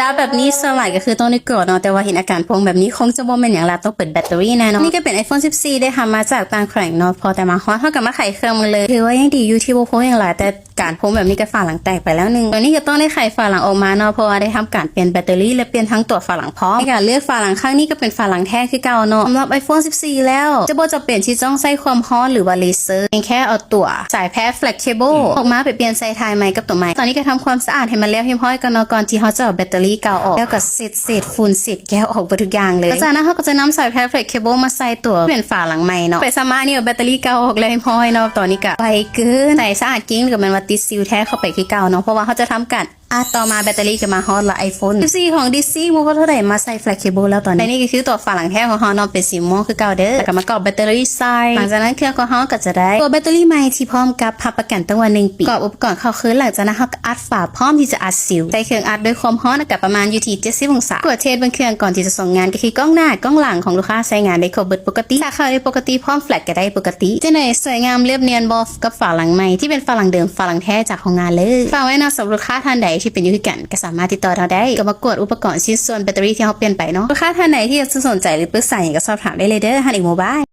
ດາວແບບນີ້ສ່ວນຫຼາຍກໍຄືຕ້ອງໄດ້ກວດເນາະ, ແຕ່ວ່າເຫັນອາການພວງແບບນີ້ຄົງຈະບໍ່ແມ່ນຫຍັງລະ, ຕ້ອງເປັນແບັດເຕີຣີແນ່ນອນ. ນີ້ກໍເປັນ iPhone ສິບສີ່ ໄດ້ຮັບມາຈາກຕ່າງແຂວງເນາະ, ພໍແຕ່ມາຮອດເຮົາກໍມາໄຂເຄື່ອງມັນເລີຍ. ຖືວ່າຍັງດີຢູ່ທີ່ບໍ່ພວງຫຍັງຫຼາຍ, ແຕ່ການພວງແບບນີ້ກໍຝາຫຼັງແຕກໄປແລ້ວໜຶ່ງ. ຕອນນີ້ກໍຕ້ອງໄດ້ໄຂຝາຫຼັງອອກມາເນາະ, ເພາະວ່າໄດ້ທຳການປ່ຽນແບັດເຕີຣີ ແລະ ປ່ຽນທັງຕົວຝາຫຼັງພ້ອມ. ໃນການເລືອກຝາຫຼັງຄັ້ງນີ້ກໍເປັນຝາຫຼັງແທ້ຄືເກົ່າເນາະ. ສຳລັບ iPhone ສິບສີ່ ແລ້ວ ຈະບໍ່ຈຳເປັນທີ່ຕ້ອງໃຊ້ຄວາມຮ້ອນ ຫຼືວ່າເລເຊີ, ພຽງແຄ່ເອົາຕົວສາຍແພດ Flex Cable ອອກມາໄປປ່ຽນໃສ່ທ້າຍໃໝ່ກັບຕົວໃໝ່. ຕອນນີ້ກໍທຳຄວາມສະອາດໃຫ້ມັນແລ້ວຮຽບຮ້ອຍກ່ອນເນາະ, ກ່ອນທີ່ເຮົາຈະເອົາແບັດເຕີຣີເກົ່າອອກ, ແລ້ວກໍເຊັດເສດຝຸ່ນເສດແກ້ວອອກເບິດທຸກຢ່າງເລີຍ. ຈາກນັ້ນເຮົາກໍຈະນຳສາຍແພດ Flex Cable ມາໃສ່ຕົວເປັນຝາຫຼັງໃໝ່ເນາະ. ໄປສາມາດນີ້ເອົາແບັດເຕີຣີເກົ່າອອກແລ້ວຮຽບຮ້ອຍເນາະ. ຕອນນີ້ກໍໄວເກີນ, ໃສສະອາດກິ່ງ, ກໍແມ່ນວ່າຕິດຊີວແທ້ເຂົ້າໄປຄືເກົ່າເນາະ, ເພາະວ່າເຮົາຈະທຳການ ອ່ະ ຕໍ່ມາແບັດເຕີຣີກໍມາຮອດລະ iPhone ສິບສີ່ ຂອງ D C ໝູ່ເຂົາເທົ່າໃດມາໃສ່ Flex Cable ແລ້ວຕອນນີ້. ແລະ ນີ້ກໍຄືຕົວຝາຫຼັງແທ້ຂອງເຮົາເນາະ, ເປັນສີມ່ວງຄືເກົ່າເດີ. ແລ້ວກໍມາກອກແບັດເຕີຣີໃສ່. ຫຼັງຈາກນັ້ນເຄື່ອງຂອງເຮົາກໍຈະໄດ້ຕົວແບັດເຕີຣີໃໝ່ທີ່ພ້ອມກັບຮັບປະກັນຕັ້ງວ່າໜຶ່ງປີ. ກອກອຸປະກອນເຂົ້າຄືນ, ຫຼັງຈາກນັ້ນເຮົາກໍອັດຝາພ້ອມທີ່ຈະອັດຊີວ. ໃສ່ເຄື່ອງອັດດ້ວຍຄວາມຮ້ອນ, ອາກາດປະມານຢູ່ທີ່ເຈັດສິບອົງສາ. ກວດເຊັກເບິ່ງເຄື່ອງກ່ອນທີ່ຈະສົ່ງງານ, ກໍຄືກ້ອງໜ້າ, ກ້ອງຫຼັງຂອງລູກຄ້າໃຊ້ງານໄດ້ຄົບເບິດປົກກະຕິ, ສາກເຂົ້າໄດ້ປົກກະຕິ, ພ້ອມ Flex ກໍໄດ້ປົກກະຕິ. ຈັ່ງໃດ ສວຍງາມລຽບນຽນບໍ່ກັບຝາຫຼັງໃໝ່ທີ່ເປັນຝາຫຼັງເດີມ, ຝາຫຼັງແທ້ຈາກໂຮງງານເລີຍ. ຝາກໄວ້ນຳສຳລັບລູກຄ້າທ່ານໃດທີ່ເປັນຢູ່ຄືກັນ ກໍສາມາດຕິດຕໍ່ເຮົາໄດ້, ກໍມາກວດອຸປະກອນຊິ້ນສ່ວນແບັດເຕີຣີທີ່ເຮົາປ່ຽນໄປເນາະ. ລູກຄ້າທ່ານໃດທີ່ຢາກຈະສົນໃຈ ຫຼື ປຶກສາຫຍັງ ກໍສອບຖາມໄດ້ເລີຍເດີ ຮັນເອງໂມບາຍ.